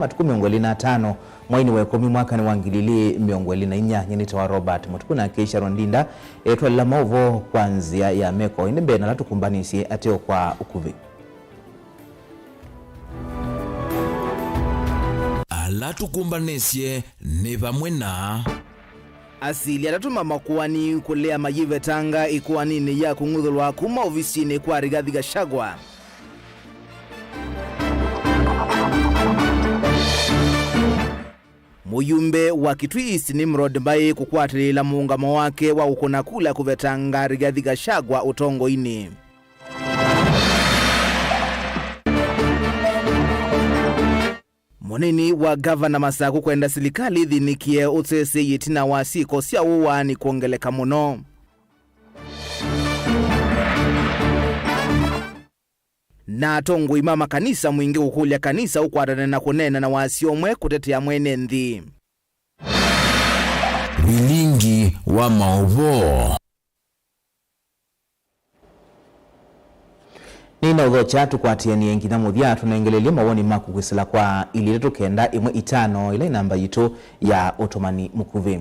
Matuku 25 mwaini wa 10 mwaka ni wa 2024 nyenita wa Robert Mutuku na Keisha Rondinda etwalila mauvo kwanzia ya meko ine mbena latukumbanisi ateo kwa ukuvi. Alatukumbanisye ni vamwe na asili atatuma makuani kulea mayivetanga ikuanini ya kung'uthulwa kuma ofisini kwa Rigathi Gachagua. Muyumbe wa Kitui East Nimrod Mbai kukwatilila muungamo wake wa ukuna kula kuvetanga Rigathi Gachagua utongoini. Munini wa gavana Masaku kwenda silikali ithinikie utesi yitina wa siko sya uwani kuongeleka muno. Na atongoi ma makanisa mwingi kukulya kanisa ukwatana na kunena na wasi omwe kutetea mwene nthi. Wilingi wa maovo. Nina uthocha tukwatianie nginya muthia tunengelelie mawoni maku kwisila kwa ili 3 915 ila inamba yitu ya utumani mukuvi.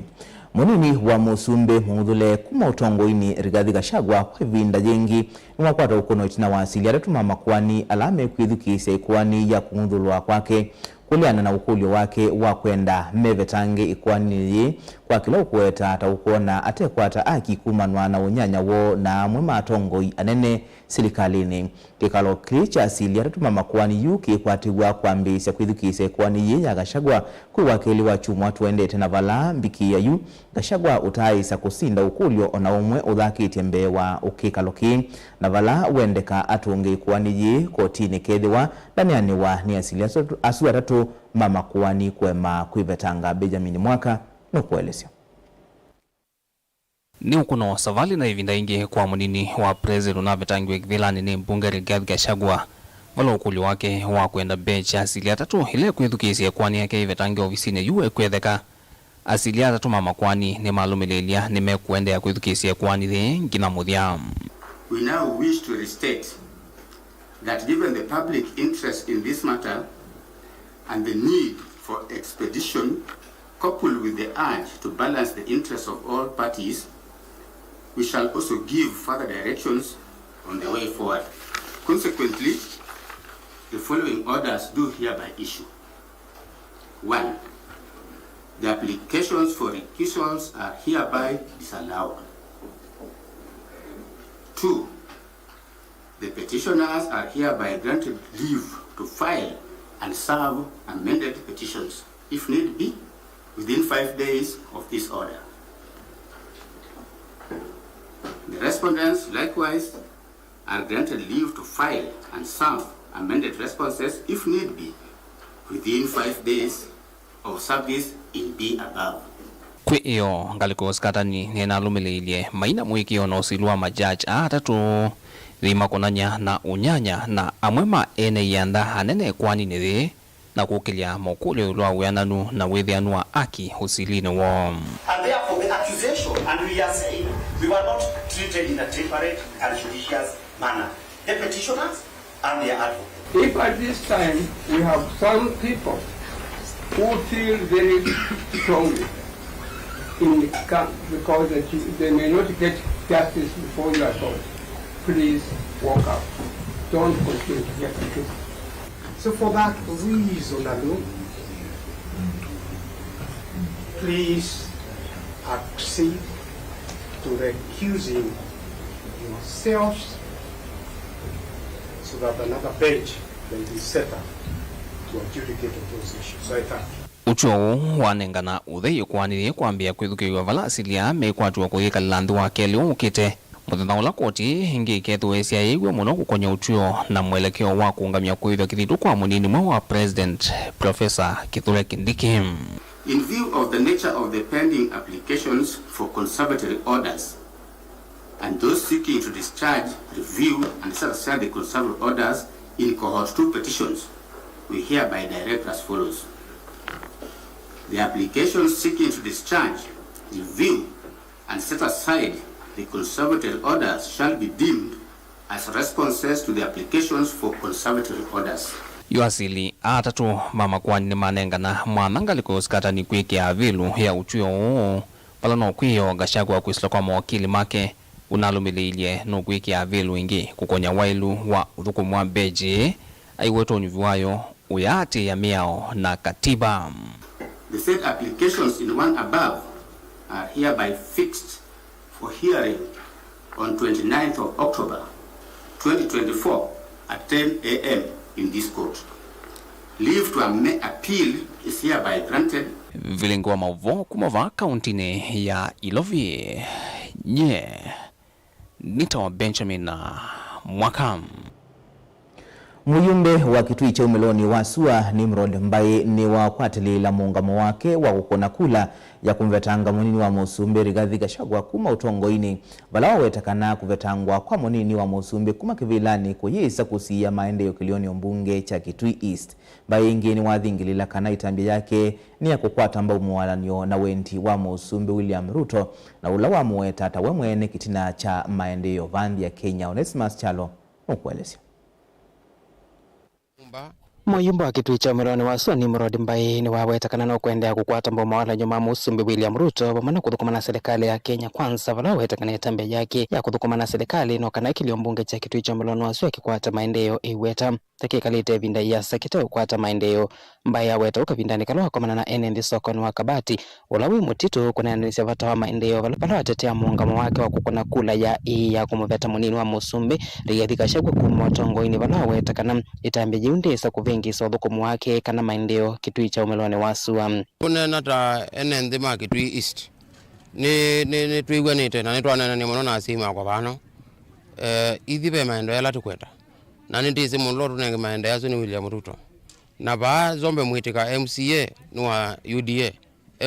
Munini wa musumbi muthule kuma utongoini Rigathi Gachagua kwa ivinda jingi niwakwata ukono itina wa asili atatuma makuani alame kwithukisya ikuani ya kung'uthulwa kwake kuliana na ukulio wake wa kwenda mevetange ikuani yi kwa kila ukueta ata ukuona atekwata aki kumanwa na unyanya wo na amwe matongoi anene silikalini. Kikalo kili cha asili atatuma makuani yu kikwatiwa kwambisya kwithukisya ikuani yi ya Gachagua kwi wakili wa chumwa tuendete na vala mbikia yu Gachagua utaisa kusinda ukulio ona umwe uthakitie mbee wa ukikalo ki na vala wendeka atunge ikuani yi kotini kethiwa ndanianiwa ni asili asu atatu mamakuani kwema kwivetanga. Benjamin Mwaka nukuelesya. Ni ukuno savali na ivinda ingi kwa munini wa president unavetangiwe kivilani ni mbunge Rigathi Gachagua vala ukuli wake wa kwenda bench asili atatu ile kwithukisya kwani yake ivetangiwe ofisini yu ekwetheka asili atatu mamakwani ni malumililia nimekuendea kwithukisya kwani thi nginya muthia. We now wish to restate that given the public interest in this matter and the need for expedition coupled with the urge to balance the interests of all parties, we shall also give further directions on the way forward. Consequently, the following orders do hereby issue. 1. The applications for recusals are hereby disallowed. 2. The petitioners are hereby granted leave to file and serve amended petitions, if need be, within 5 days of this order. The respondents, likewise, are granted leave to file and serve amended responses, if need be, within 5 days of service in B above. Kwi iyo ngaliko sikatani ninalumililie maina mwikio na usilwa majaji atatu thimakonanya na unyanya na amwe ma ene yanda anene kwani nithi na kukilia mokulio lwa wiananu na withianu wa aki usilini wo. And therefore the accusation, and we are saying we were not treated in a temperate and judicious manner. The petitioners and their advocates. If at this time we have some people who feel very strongly in the camp because they may not get justice before you are told, please walk out. Don't continue to get accused. So for that reason alone, please accede to recusing yourselves so that another bench may be set up to adjudicate on those issues. I thank you. Uchuo wanengana uthei kwanirie kwambia kwithukiwa vala asilia mekwatwa kuyikalila nthi wa keli ukite muthenya ula koti ingi ikethwa syaiwe muno kukonya utuo na mwelekeo wa kuungamia kwithwa kithitu kwa munini mwe wa President Professor Kithure Kindiki. In view of the nature of the pending applications for conservatory orders and those seeking to discharge, review and set aside the conservatory orders in cohort 2 petitions, we hereby direct as follows. The applications seeking to discharge, review and set aside the conservatory orders shall be deemed as responses to the applications for conservatory orders. Yuasili atatu mama kwani ni manengana mwanangali kusikata ni kwikia vilu ya utwio pala no kwiyo Gachagua kwisila kwa mawakili make unalumililie no kwikia vilu ingi kukonya wailu wa uthukumu wa beji aiweto unyuvi wayo uyati ya miao na katiba. The said applications in one above are hereby fixed for hearing on 29th of October 2024 at 10 a.m. in this court. Leave to appeal is hereby granted. Vilingo wa mauvo kumova kauntini ya Ilovi nye nita wa Benjamin na Mwakam. Muyumbe wa Kitui cha Umiloni wa Sua Nimrod Mbai ni wa kwatilila muungamo wake wa kukona kula ya kumvetanga munini wa Musumbi Rigathi Gachagua kuma utongoini valawa wetakana kuvetangwa kwa munini wa Musumbi kuma kivilani kuyisa kusiya maendeleo kilioni mbunge cha Kitui East. Mbai ingi ni wathingilila kana itambia yake ni ya kukwata mba umuwalanio na wendi wa Musumbi William Ruto na ula wa muweta tawe mwene kitina cha maendeleo vandi ya Kenya. Onesimus Chalo ukuelezea. Muyumba wa Kitui cha Umiloni wa Sua Nimrod Mbai ni wawetakana no kuendea kukwata mbo mawala nyuma Musumbi William Ruto pamwe kuthukuma na serikali ya Kenya Kwanza vala wetakana itambe yake ya kuthukuma na serikali no kana ikilio mbunge cha Kitui cha Umiloni wa Sua kikwata maendeleo iweta takikalite vinda ya sakita kukwata maendeleo Mbai aweta ukavindani kalwa komana na enendi sokoni wa Kabati ulawi mutitu kunanisha vata wa maendeleo vala watetea muungamo wake wa kukona kula ya ya kumuveta munini wa Musumbi Rigathi Gachagua kuma utongoini vala wetakana itambe jiunde sa kuvengi sothukumu wake kana maendeleo Kitui cha Umiloni wa Sua. Kunena ta enendi ma Kitui East ni twigwanite na nitwanena ni muno na sima kwa bano ithibe maendeleo yala tukweta na nindisi mundu tunenge maendeleo yasu ni William Ruto na ba zombe mwitika MCA ni wa UDA,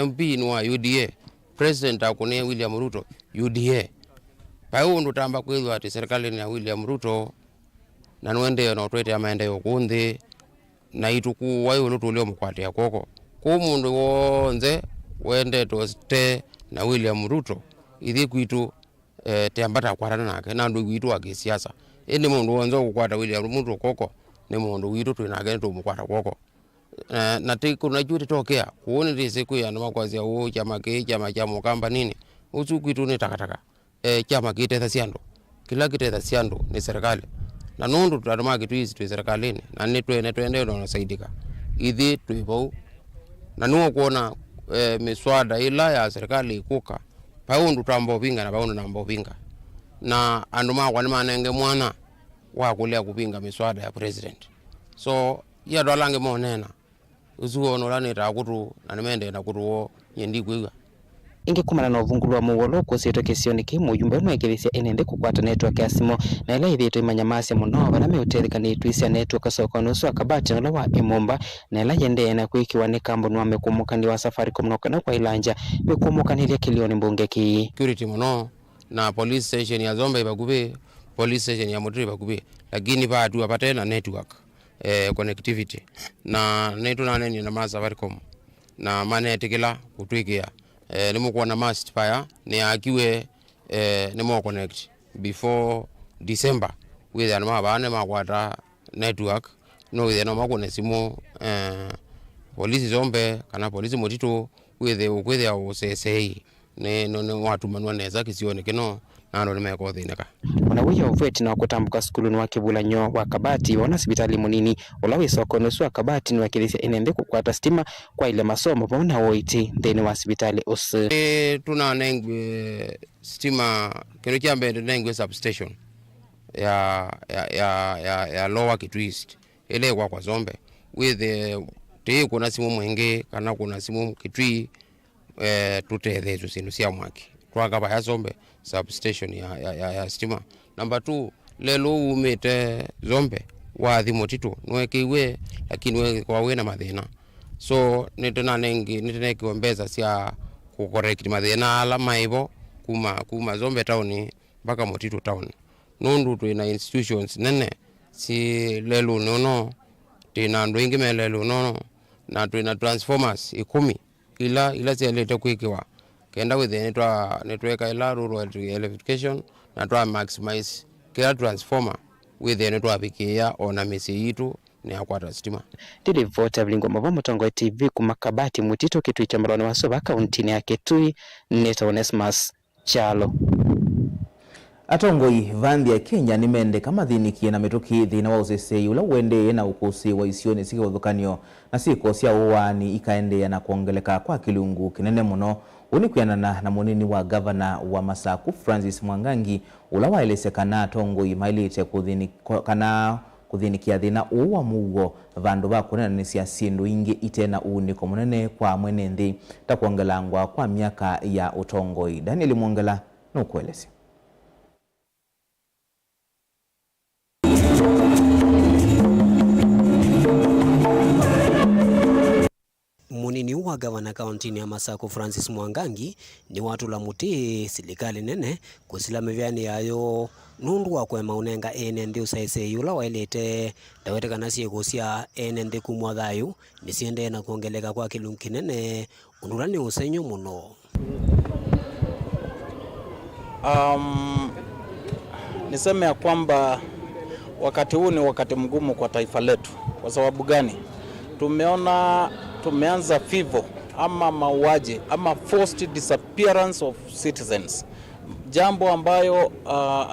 MP ni wa UDA, President akune William Ruto UDA. Pau undu tamba kwithwa ati serikali ni ya William Ruto na nwende na utwete maendeleo kunthi na ituku wayo lutulio mukwatia kwoko ku mundu wonze wende toste na William Ruto ithi kwitu teambata kwarana nake na ndu witu wa kisiasa indi mundu wonze kukwata William Ruto koko ni mundu witu twinake tumukwata kwoko na tikuna juti tokea kuoni ndise kuya na makwazia u chama ki chama cha mukamba nini usu kwitu ni takataka chama kitetha siandu kila kitetha siandu ni serikali na nundu tutatuma kitu hizi tu serikalini na ni twende twende ndo nasaidika ithi tuipo na nuo kuona miswada ila ya serikali ikuka paundu tambo pinga na paundu nambo pinga na andu makwa ni manenge mwana wa kulea kupinga miswada ya president so ya dolange monena uzuo nolani ta kutu na nimende na kutu nyendi kwiga ingi kumana na uvungulu wa muwolo kusitwe kisioni kimu yumbe mwekithisia enende kukwata network ya simu na ila ithitwe imanyamasia muno vala meutetheka ni itwisia network sokoni usu wa Kabati ula wa Imumba na ila yendee na kwikiwa ni kambuni wa mikumukani wa Safaricom nokana kwa ilanja mikumukaniria kilioni mbunge kii security muno na police station ya Zombe ibakubi police station ya Mutiri ibakubi lakini patu apate na network connectivity na netu na neni na ma Safaricom na manetikila kutwikia nimukuona mast fire ni akiwe ni connect before December with an mabane makwata network no with no makone simu polisi Zombe kana polisi Mutito with the usesei ne no watu manwa neza kisione kino nando nimekothineka ona wiyo uveti na kutambuka sukulu wa Kibulanyo wa Kabati wana sibitali munini ulawi soko nusu wa Kabati ni wakilisia enembe kukwata stima kwa ile masomo pamoja na oiti ndeni wa sibitali usu tuna nengwe stima kino chambe nengwe substation ya Lower Kitui East ile kwa Zombe with the kuna simu mwenge kana kuna simu Kitui tutethezo sinu sia mwaki twakapa ya Zombe substation ya stima. Number 2 lelo umete Zombe wathi Mutito nwekiwe lakini we kwa we na mathina so nitena nengi niteneki mbesa sia ku correct mathina ala maibo kuma Zombe town mpaka Mutito town nundu twina institutions nene si lelo nono tina andu ingi melelo nono na twina transformers 10 ila sialete kwikiwa kenda with the network ila rural electrification na twa maximize kila transformer with the network bikia ona misi yitu ni akwata stima. Ndirivota vilingwa mavo Mutongoi TV kumakabati mutito Kitui cha Mloni wa Suba kauntini ya Kitui nita Onesmus Chalo. Atongoi vanthi ya Kenya nimendeka mathinikie na mituki thina wa usesei ula uendee na ukusi wa isioni sikivathukanio na siko sya uwaani ikaendeea na kuongeleka kwa kilungu kinene muno uni kwianana na munini wa gavana wa Masaku Francis Mwangangi ula waelesya kana atongoi mailite kana kuthinikia thina uu wa muuo vandu va kunenanĩsya syĩndũ ingĩ itena uuniko munene kwa mwene nthi ta kuongelangwa kwa miaka ya utongoi. Daniel Mwongela nukuelesya. Munini wa gavana kauntini ya Masaku Francis Mwangangi ni watu la muti silikali nene kusila mivyani yayo nundu wa kwema unenga ene nthi usaise yula wailite ndawetekana syiko sya ene nthi kumwa thayu nisiendee na kuongeleka kwa kilungu kinene undula ni usenyo muno. Niseme ya kwamba wakati huu ni wakati mgumu kwa taifa letu. Kwa sababu gani? Tumeona tumeanza fivo ama mauaji ama forced disappearance of citizens, jambo ambayo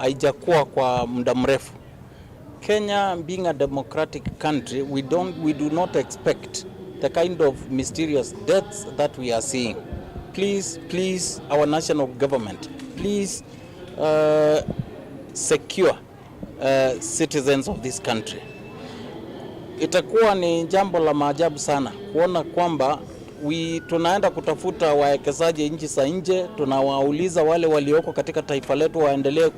haijakuwa kwa muda mrefu. Kenya being a democratic country, we do not expect the kind of mysterious deaths that we are seeing. Please, please, our national government, please secure citizens of this country. Itakuwa ni jambo la maajabu sana kuona kwamba tunaenda kutafuta wawekezaji nchi za nje, tunawauliza wale walioko katika taifa letu waendelee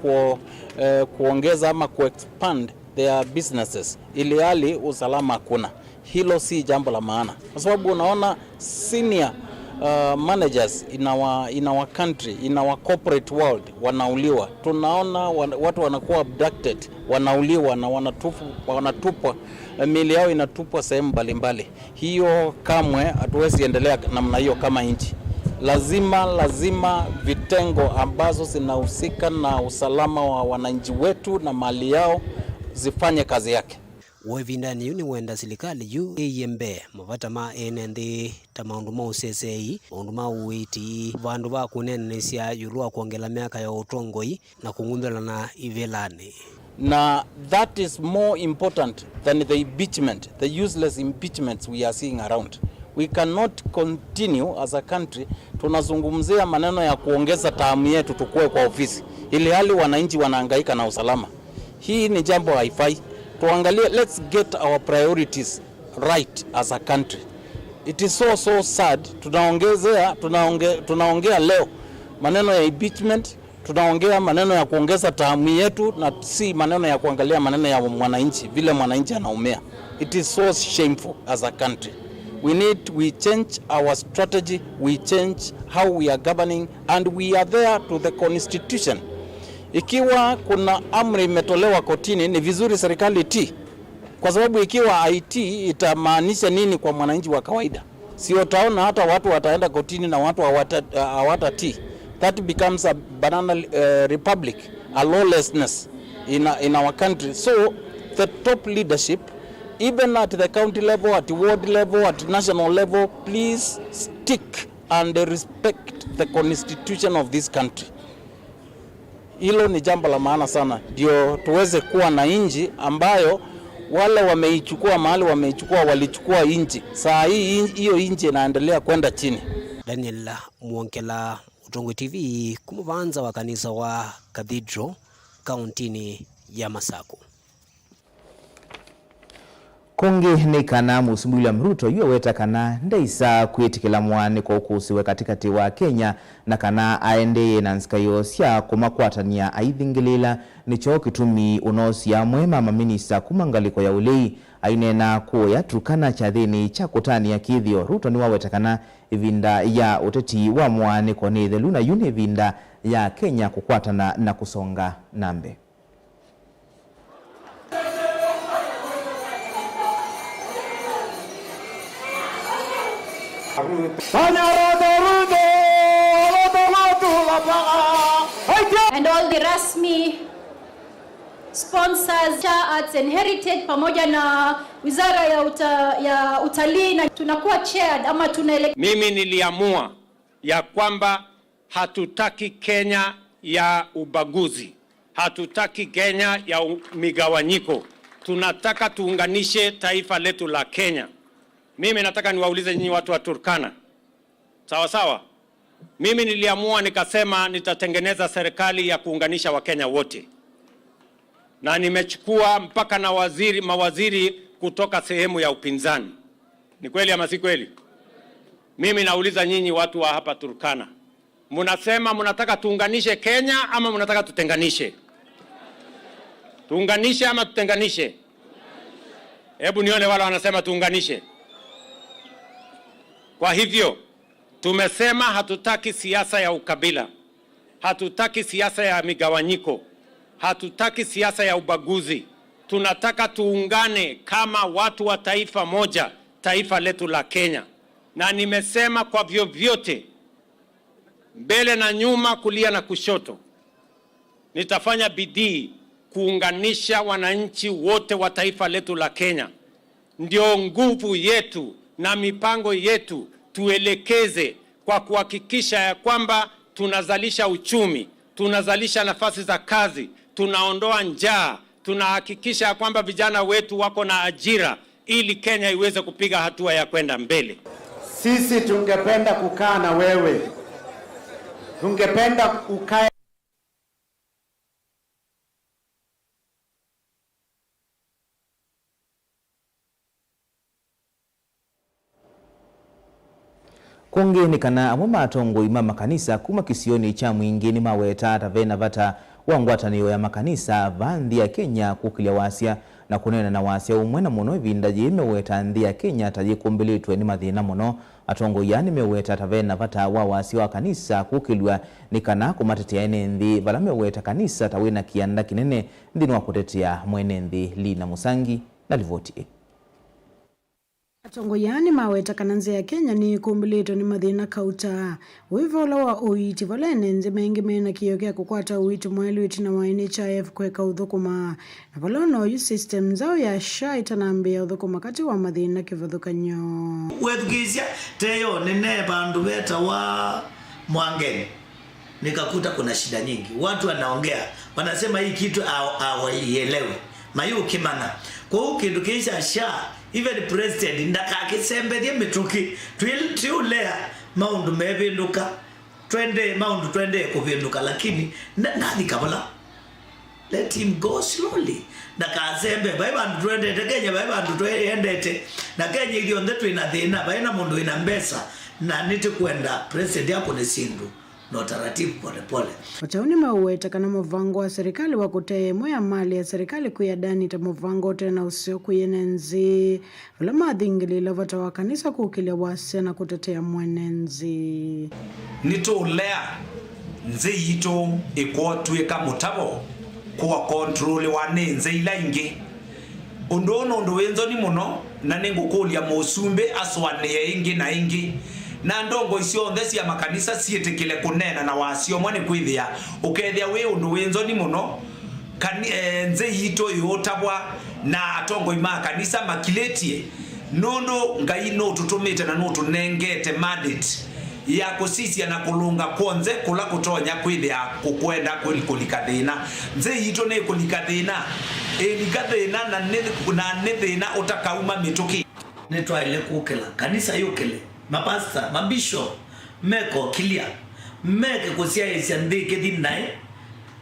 kuongeza ama kuexpand their businesses, ili hali usalama hakuna. Hilo si jambo la maana, kwa sababu unaona senior managers in our country, in our corporate world wanauliwa. Tunaona watu wanakuwa abducted, wanauliwa na wanatupwa, miili yao inatupwa sehemu mbalimbali. Hiyo kamwe hatuwezi endelea namna hiyo kama nchi. Lazima vitengo ambazo zinahusika na usalama wa wananchi wetu na mali yao zifanye kazi yake. Wevindani yu ni wenda silikali yu iyembe mavata ma ene nthi ta maundu ma usesei maundu ma uiti vandu va kunenenesya yulu wa kuongela miaka ya utongoi na kung'uthulana ivilani. Na that is more important than the impeachment, the useless impeachments we are seeing around. We cannot continue as a country tunazungumzia maneno ya kuongeza taamu yetu tukue kwa ofisi, ili hali wananchi wanahangaika na usalama. Hii ni jambo haifai. Tuangalie, let's get our priorities right as a country. It is so sad. Tunaongea leo maneno ya impeachment, tunaongea maneno ya kuongeza taamu yetu na si maneno ya kuangalia maneno ya mwananchi, vile mwananchi anaumia. It is so shameful as a country. We change our strategy, we change how we are governing, and we are there to the constitution. Ikiwa kuna amri imetolewa kotini, ni vizuri serikali itii, kwa sababu ikiwa IT itamaanisha nini kwa mwananchi wa kawaida? Sio utaona hata watu wataenda kotini na watu hawatatii. That becomes a banana republic, a lawlessness in our country. So the top leadership, even at the county level, at ward level, at national level, please stick and respect the constitution of this country. Hilo ni jambo la maana sana, ndio tuweze kuwa na nchi ambayo wale wameichukua mahali wameichukua, walichukua nchi. Saa hii hiyo nchi inaendelea kwenda chini. Daniel Mwonkela, Utongoi TV, kumuvanza wa kanisa wa Cathedral kauntini ya Masaku. Kungi ni kana Musumbi William Ruto yuweta kana ndeisa kwitikila mwani kwa ukusiwe katikati wa Kenya na kana aendeye na nsikayo sya kumakwatania aithingilila nicho kitumi unosia mwema maminista kumangaliko ya ulei ainena kuya Turkana chathini cha kutania kithio. Ruto ni waweta kana ivinda ya uteti wa mwani kwa ni thelu na yuni ivinda ya Kenya kukwatana na kusonga nambe. And all the rasmi Sponsors, Arts and Heritage pamoja na Wizara ya Utalii, na tunakuwa chaired ama tunaelekea. Mimi niliamua ya kwamba hatutaki Kenya ya ubaguzi, hatutaki Kenya ya migawanyiko. Tunataka tuunganishe taifa letu la Kenya. Mimi nataka niwaulize nyinyi watu wa Turkana, sawa sawa? Mimi niliamua nikasema nitatengeneza serikali ya kuunganisha Wakenya wote, na nimechukua mpaka na mawaziri kutoka sehemu ya upinzani. Ni kweli ama si kweli? Mimi nauliza nyinyi watu wa hapa Turkana, mnasema mnataka tuunganishe Kenya ama mnataka tutenganishe? Tuunganishe ama tutenganishe? Hebu nione wale wanasema tuunganishe. Kwa hivyo tumesema hatutaki siasa ya ukabila, hatutaki siasa ya migawanyiko, hatutaki siasa ya ubaguzi. Tunataka tuungane kama watu wa taifa moja, taifa letu la Kenya. Na nimesema kwa vyovyote, mbele na nyuma, kulia na kushoto, nitafanya bidii kuunganisha wananchi wote wa taifa letu la Kenya. Ndio nguvu yetu na mipango yetu tuelekeze kwa kuhakikisha ya kwamba tunazalisha uchumi, tunazalisha nafasi za kazi, tunaondoa njaa, tunahakikisha ya kwamba vijana wetu wako na ajira ili Kenya iweze kupiga hatua ya kwenda mbele. Sisi tungependa kukaa na wewe, tungependa ukae Kungi ni kana amwe matongoi ma makanisa kuma kisioni cha mwingi ni maweta tavena vata wa ngwatanio ya makanisa va nthi ya Kenya kukilia wasya na kunena na wasya umwe na muno ivinda yimeweta nthi ya Kenya ta yikumbilitwe ni mathina muno. Atongoi aa nimeweta tavena vata wa wasya wa kanisa kukilwa ni kana kumatetea ene nthi vala meweta kanisa ta wina kianda kinene nthini wa kutetea mwene nthi. Lina Musangi na livoti. Atongoi aa nimaweta kana nzi ya Kenya ni ikumbilitwe ni mathina kauta wivola wa uiti vala ene nthi mengi mena kiio kya kukwata uiti mwelu itina wa NHIF kweka uthukuma na vala noyu system nzau ya SHA itanambia uthukuma kati wa mathina kivathukanyo. Wethukisya teyo nine bandu beta wa Mwangeni, nikakuta kuna shida nyingi, watu wanaongea wanasema hii kitu hawaielewi mayu kimana kwa hiyo kindu kisha SHA even president ndakakisembethie mituki tiulea maundu mevinduka twende maundu twende kuvinduka, lakini nathi kavola, let him go slowly ndakasembe bai bandu twendete Kenya, bai bandu twendete na Kenya ithionthe twina thina, bai na mundu wina mbesa na nitikwenda president yako ni sindu no taratibu pole pole. Watauni mauweta kana muvango wa serikali wa kutee moya mali ya serikali kuyadani ta muvango tena usio kuyenenzi vala mathingilila vata wa kanisa kukilia wasia na kutetea mwenenzi. Nitulea nzi yitu ikwotwika mutabo kwa control wa nzi ila ingi undu nundu winzoni muno na ningukulia musumbi aswanie ingi na ingi na ndongo icionthe cia makanisa ciitikile kunena na wacio mwe ni kwithia ukethia wi undu winzoni muno nzi yitu yutabwa na atongoi ma kanisa makiletie nundu Ngai nututumite na nutunengete mandate ya kusisia na kulunga kwonze kula kutonya kwithia kukwenda kulika thina. Nzi yitu ni kulika thina ilika thina na ni thina utakauma mituki. Nitwaile kukila kanisa yukile mapasta mabisho meko kilia meke kusia isiandike dinae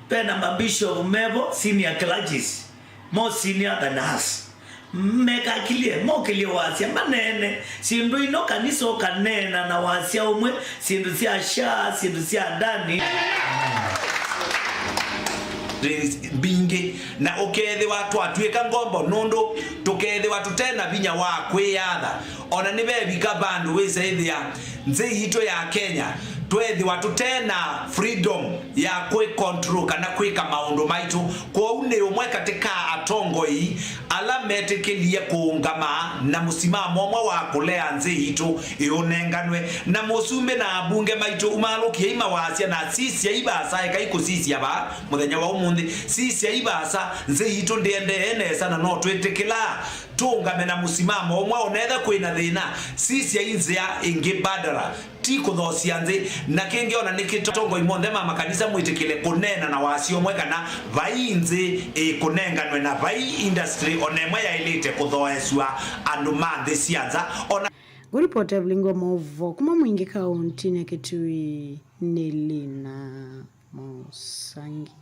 pena mabisho mebo senior clergies more senior than us meka kilie mokilie wasia manene sindu ino kanisa kanena na wasia umwe sindu sia sha sindu sia ndani bingi na ukethiwa twatuika ngombo nundu tukethiwa tutena vinya wa kwiyatha Ona nibebika bandu wiseithia nthi itu ya Kenya twethiwa tutena freedom ya kwi control kana kwika maundu maitu. Kwou ni umwe katika atongoi ala metikilie kuungama na musimamo umwe wa kulea nthi itu iunenganwe na musumbi na abunge maitu umalukie imawacia na sisia ibasa eka ikusisia ba muthenya wa umuthi sisia ibasa nthi itu ndiendee nesa na no twitikila tungame na musimamo umwe onetha kwina thina sisia inzia ingi badala ti kuthocia nthi. Na kingi ona ni kitongo imonthe ma makanisa mwitikile kunena na wacio mwe kana vai nthi ikunenganwe na vai industry ona imwe yailite kuthoeswa andu ma nthi cia nza. Ona Nguripota Evelyn Movo kuma Mwingi kaunti ya Kitui ni Lina Musangi.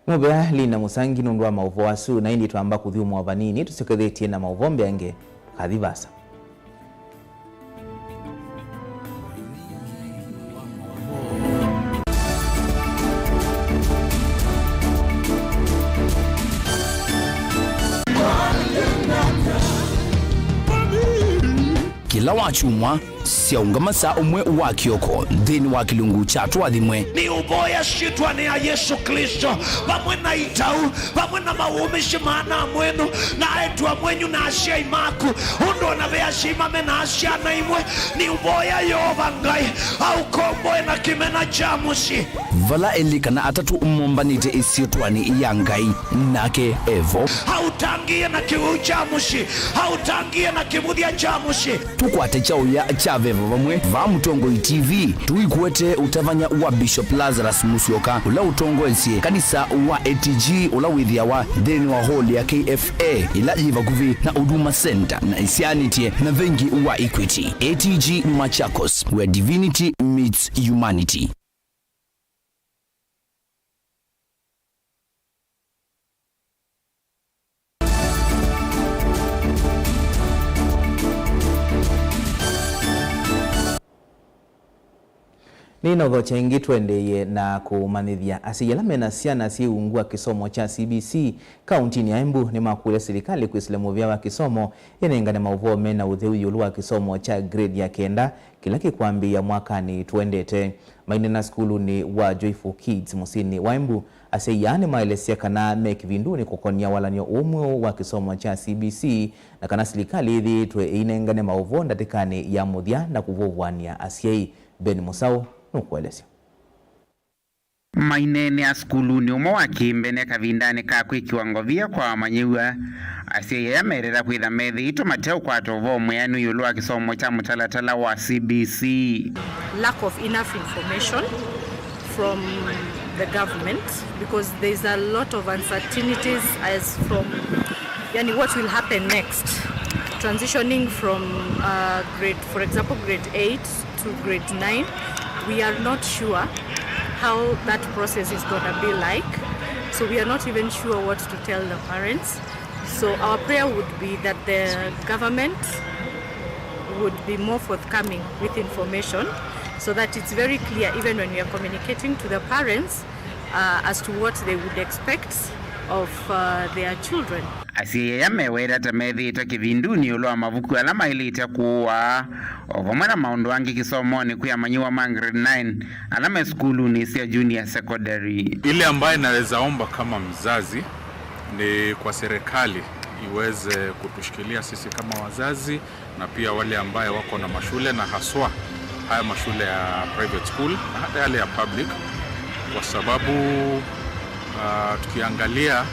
Mubea Lina Musangi nundu wa mauvo asu na indi twamba kuthiumwa vanini tusiokethitie na mauvo mbeange kathivasa. Kila wachumwa syaungama saa umwe wa kioko nthini wa kilungu cha twathimwe ni uboya shitwa ni ya Yesu Kristo pamwe na itau pamwe na maumishi maana mwenu na etwa mwenyu na ashia imaku undu na veashima na ashia na imwe ni uboya Yehova Ngai au komboe na kimena cha mushi vala elikana atatu mombanite isiotwani ya Ngai nake evo hautangie na kiu cha mushi hautangie na kimuthia cha mushi tukwate chauya cha vevo vamwe va Mutongoi TV tuikuete utavanya wa Bishop Lazarus Musyoka ula utongoesye kanisa wa ATG ula withia wa thini wa hall ya KFA ila yiva kuvi na Huduma Center na isianitie na vengi wa Equity. ATG Machakos, where divinity meets humanity. Nina uthocha ingi twendeye na kumanithia asiyela mena ciana ciungua kisomo cha CBC kaunti ya Embu ni makule serikali kwisila muvya wa kisomo inengane mauvo mena utheu yulu wa kisomo cha grade ya 9 kila kikwambia mwakani twendete maine na skulu ni wa Joyful Kids musini wa Embu asiyani maelesia kana mekivinduni kukonia walanio umwe wa kisomo cha CBC na kana serikali ithitwe inengane mauvo ndatikani ya muthia na kuvuvwania asiei. Ben Musau nukuelesya. Mainene a skulu ni umwe wa kimbene kavindani ka kwikiwa ngovia kwa amanyiwa asiai amerera kwitha methiitwe mateukwata uvo mweanu yulu wa kisomo cha mutalatala wa CBC. Lack of enough information from the government because there's a lot of uncertainties as from yani what will happen next, transitioning from grade, for example, grade 8 to grade 9. We are not sure how that process is going to be like, so we are not even sure what to tell the parents. So our prayer would be that the government would be more forthcoming with information so that it's very clear even when we are communicating to the parents as to what they would expect of their children. Asiai amewera ta methitwe kivinduni ulwa mavuku ala mailite kuwa ovamwe na maundu angi kisomoni kwi amanyiwa ma grade 9 ala me skulu ni sia junior secondary. Ile ambaye naweza omba kama mzazi ni kwa serikali iweze kutushikilia sisi kama wazazi na pia wale ambaye wako na mashule na haswa haya mashule ya private school na hata yale ya public, kwa sababu tukiangalia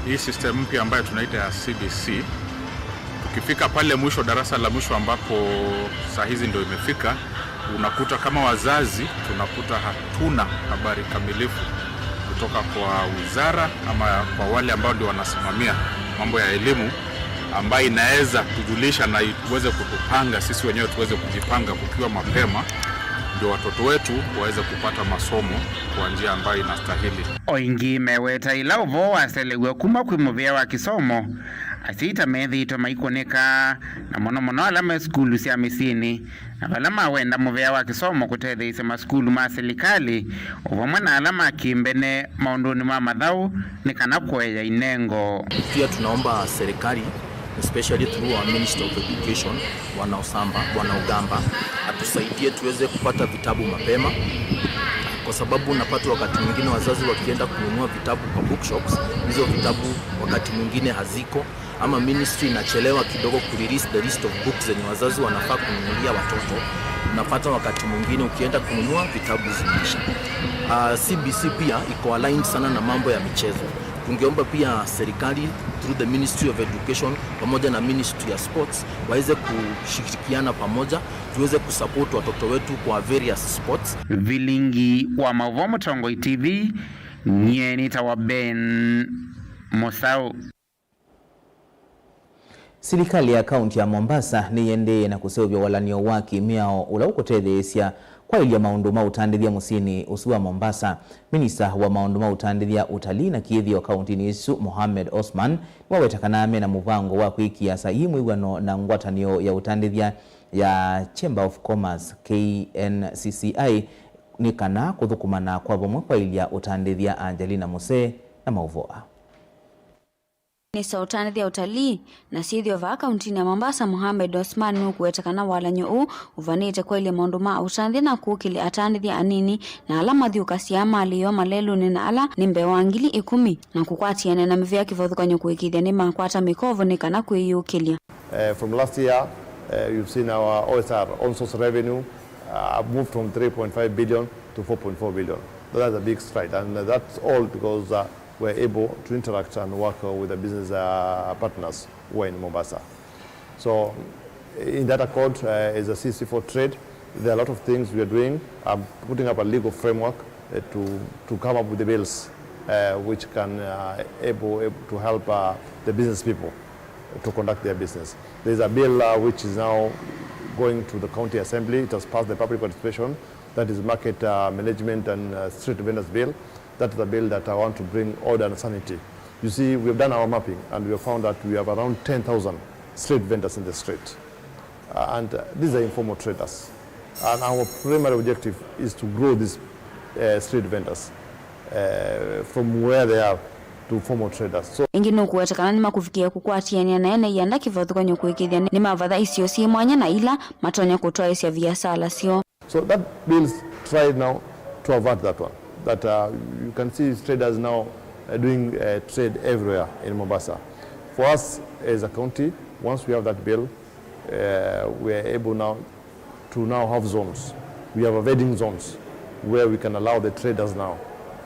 hii system mpya ambayo tunaita ya CBC, tukifika pale mwisho darasa la mwisho ambapo saa hizi ndio imefika, unakuta kama wazazi tunakuta hatuna habari kamilifu kutoka kwa wizara ama kwa wale ambao ndio wanasimamia mambo ya elimu ambayo inaweza kujulisha na iweze kutupanga sisi wenyewe tuweze kujipanga kukiwa mapema ndio watoto wetu waweze kupata masomo kwa njia ambayo inastahili. Oingi meweta ila uvo waselewe kuma kwi muvea wa kisomo asiita methitwe maikoneka na muno muno ala me skulu sya misini na vala mawenda muvea wa kisomo kutetheisya masukulu ma serikali uvamwe na ala makimbene maunduni ma mathau ni kana kueya inengo. Pia tunaomba serikali especially through our Minister of Education Bwana Osamba, Bwana Ogamba atusaidie tuweze kupata vitabu mapema, kwa sababu unapata wakati mwingine wazazi wakienda kununua vitabu kwa bookshops, hizo vitabu wakati mwingine haziko, ama ministry inachelewa kidogo kurelease the list of books zenye wazazi wanafaa kununulia watoto. Unapata wakati mwingine ukienda kununua vitabu zimeisha. CBC pia iko aligned sana na mambo ya michezo. Tungeomba pia serikali through the Ministry of Education pamoja na Ministry ya Sports waweze kushirikiana pamoja, tuweze kusupport watoto wetu kwa various sports. Vilingi wa Mauvoo Mutongoi TV nyenita wa Ben Musau. Serikali ya kaunti ya Mombasa niyendeye na kuseuvya walanio waki miao ula ukutetheesya kwa ilia maundu ma utandithia musini usu wa Mombasa. Minista wa maundu ma utandithia utalii na kiithio kaunti-ini isu Mohamed Osman niwawetakana na muvango wa kwikia saii mwiwano na ngwatanio ya utandithia ya Chamber of Commerce KNCCI ni kana kuthukumana kwa vamwe kwa ilia utandithia Angelina Muse na mauvoa. Minista utandithia utalii na syithio va kaunti ya Mombasa Mohamed Osman nukuwetekana walanyo uu uvanite kwa ile maundu ma utandithia na kuukili atandithia anini na ala mathiuka cia mali yo maleluni na ala ni mbewa 10,000 na kukwatiana na mivea kivathukany'o kuikithia ni makwata mikovo ni kana kwiyukilia. From last year, you've seen our OSR, on source revenue, moved from 3.5 billion to 4.4 billion. So that's a big stride, and that's all because we're able to interact and work with the business partners who are in Mombasa. So in that accord, as a CC4 trade, there are a lot of things we are doing. I'm putting up a legal framework to come up with the bills which can able to help the business people to conduct their business. There's a bill which is now going to the county assembly. It has passed the public participation. That is market management and street vendors bill. That is the bill that I want to bring order and sanity. You see, we have done our mapping and we have found that we have around 10,000 street vendors in the street. And these are informal traders. And our primary objective is to grow these street vendors from where they are to formal traders. So ingi nukuwetekana ni makuvikia kukwatiania na ene ianda kivathukany'o kuikithia ni mavatha isio si mwanya na ila matonya kutwaisya viasala sio. So that bill's tried now to avert that one. That you can see traders now doing trade everywhere in Mombasa. For us as a county, once we have that bill, we are able now to now have zones. We have a vending zones where we can allow the traders now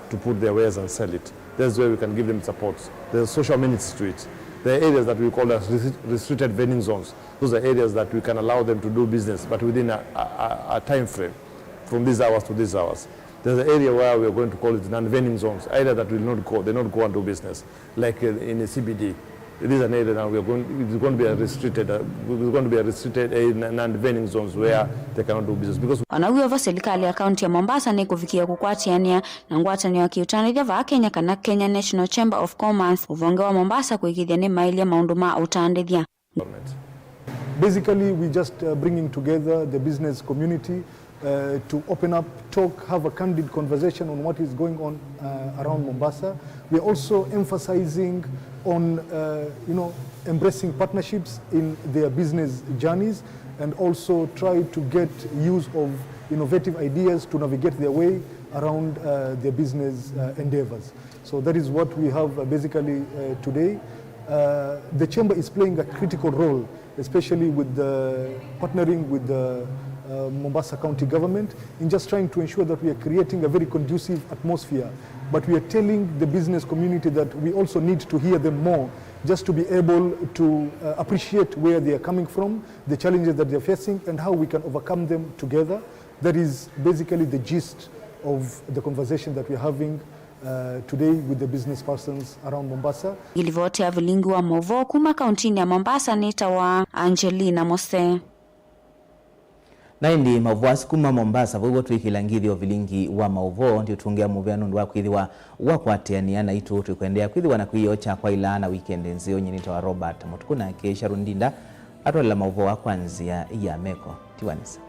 to put their wares and sell it. That's where we can give them support. There's social minutes to it. There are areas that we call as restricted vending zones. Those are areas that we can allow them to do business, but within a time frame, from these hours to these hours. There's an area where we are going to call it non-vending zones, area that will not go, they not go and do business, like in a CBD. It is an area that we are going, it's going to be a restricted, it's going to be a restricted non-vending zones where they cannot do business. Because Onawio serikali ya kaunti ya Mombasa ni kuvikia kukwatiania na ngwatanio ya kiutanithia va Kenya kana Kenya National Chamber of Commerce uvonge wa Mombasa kuikithia ni mailia maundu ma utandithia. Basically, we just bringing together the business community to open up, talk, have a candid conversation on what is going on around Mombasa. We are also emphasizing on embracing partnerships in their business journeys, and also try to get use of innovative ideas to navigate their way around their business endeavors. So that is what we have basically today. The chamber is playing a critical role, especially with the partnering with the Mombasa County government in just trying to ensure that we are creating a very conducive atmosphere. But we are telling the business community that we also need to hear them more, just to be able to appreciate where they are coming from, the challenges that they are facing, and how we can overcome them together. That is basically the gist of the conversation that we are having today with the business persons around Mombasa. Ilivotea vilingi wa movo kuma kauntini ya Mombasa nita wa Angelina Mose. Na indi mavuasi kuma Mombasa vugo tuikilangithio vilingi wa mauvo ndio tungia muvea nundu wa kwithiwa wa kwatiania na itu tukwendea kwithiwa na kwiyocha kwa ila na weekend nzio nyinita wa Robert Mutukuna kesha rundinda atwalila mauvo wa kwanzia ya meko tiwanisa.